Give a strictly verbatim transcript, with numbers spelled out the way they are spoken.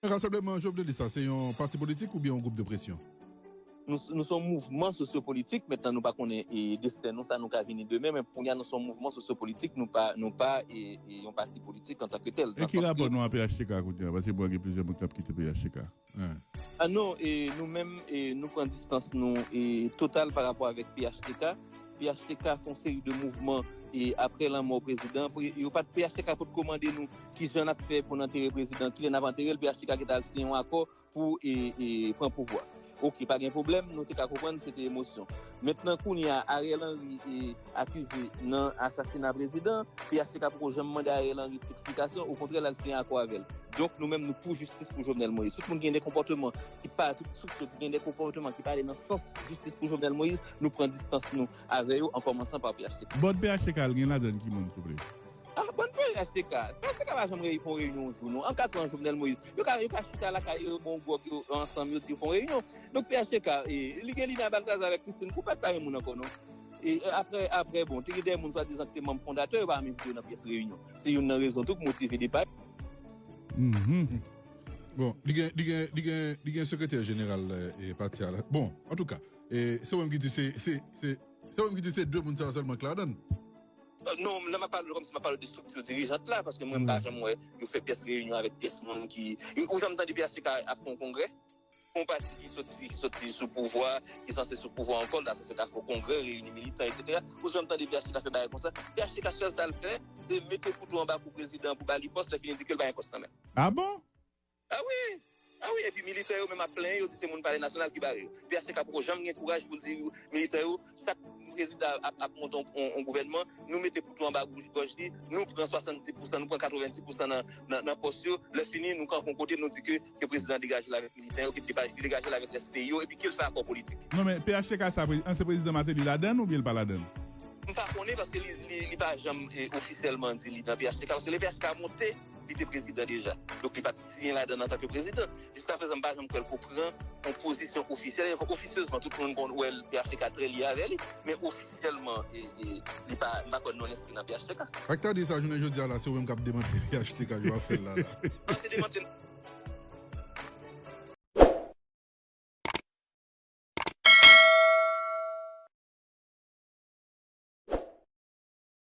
Rasanbleman Jovenelis sa, se yon pati politik oubyen yon gwoup de presyon? Nou, nou se yon mouvman sosyopolitik. Mentnan, nou pa konnen e, desten nou, sa nou ka vini demen, men kounye a nou se yon mouvman sosyopolitik, nou pa, nou pa e, e, yon pati politik antanketel. E ki rapò nou a P H T K kounye a? Paske bon, gen plizyè moun k ap kite P H T K. Ah non, e, nou menm, e, nou pran distans nou e, total pa rapò avèk P H T K. P H T K fè yon seri de mouvman e, apre lanmò prezidan. Yo pa t, P H T K potko mande nou kijan n ap fè pou n antere prezidan, kilè n ap antere l. P H T K gentan al siyen yon akò pou e, e, pran pouvwa. Oke, pa gen pwoblèm, nou te ka konprann se te emosyon. Mentnan, kounye a, Ariel Henry e, akize nan asasina prezidan, P H T K poko janm mande Ariel Henry eksplikasyon, okontrè, l al siyen akò avè l. Donk, nou menm, nou pou jistis pou Jovenel Moïse. Tout moun ki gen de konpòteman ki pa, tout estrikti ki gen de konpòteman ki pa ale nan sans jistis pou Jovenel Moïse, nou pran distans nou avè yo, an kòmansan pa P H T K. Bòd P H T K, l gen ladan l ki moun, souple? Ah, bon, P H T K. P H T K pa janm fè yon reyinyon yon jou, non. An kat an, Jovenel Moïse. Yo ka, yo ka chita lakay yo, bon, gwòg yo ansanm, yo di yo fè yon reyinyon. Donk, P H T K, e, li gen Lina Baltazar avèk Christine Coupet, pa gen moun ankò, non. E, e, apre, apre, bon, te gen de moun swadizan ki te manm fondatè, yo pa menm vin nan pyès reyinyon. Se youn nan rezon tou ki motive depa yo. Mhm. Bon, li gen, li gen, li gen, li gen sekretè jeneral e, pati a la. Bon, antouka, e, se ou menm ki di se, se, se, se ou menm ki di se de moun sa yo sèlman k ladan l. Non, la m ap pale kòmsi m ap pale de estrikti dirijant la, paske mwen m pa janm wè yo fè pyès reyinyon avèk pyès moun ki. Ou janm tande P H T K ap fè yon kongrè? Yon pati ki soti, ki soti sou pouvwa, ki sanse sou pouvwa ankò, l ta sanse ka fè yon kongrè, reyini militan, etsetera. Ou janm tande P H T K fè bagay konsa? P H T K sèl sa l fè, se mete kouto anba kou prezidan pou ba li pòs, lè fini di ke l pa gen pòs nan men l. Ah bon? Ah wi! Ah wi, epi militan yo menm ap plenyen, yo di se moun Palè Nasyonal ki bare yo. P H T K poko janm gen kouraj pou l di militan yo, chak prezidan ap, ap monte yon, yon, yon gouvènman, nou mete kouto anba gouj gòj li, nou pran swasanndis pousan, nou pran katrevenndis pousan nan, nan, nan pòs yo, lè fini, nou kanpe yon kote, nou di ke, ke prezidan degaje l avèk militan yo, ke degaje l avèk rès peyi yo, epi ke l fè akò politik. Non, men P H T K sa, pre- ansyen prezidan Martelly ladan l oubyen l pa ladan l? M pa konnen paske li, li, li pa janm e, ofisyèlman di li nan P H T K, paske lè P H T K monte, li te prezidan deja. Donk li pa t siyen ladan l antanke prezidan. Jiskaprezan, m pa janm kwè l ko pran yon pozisyon ofisyèl. Ofisyezman, tout moun konn wè l, P H T K trè lye avè li, men ofisyèlman, e, e, li pa, m pa kwè non l enskri nan P H T K. Ak ta di sa, jounen jodi a la, se ou menm k ap demantle P H T K, yo ap fè l la la. Non, se demantle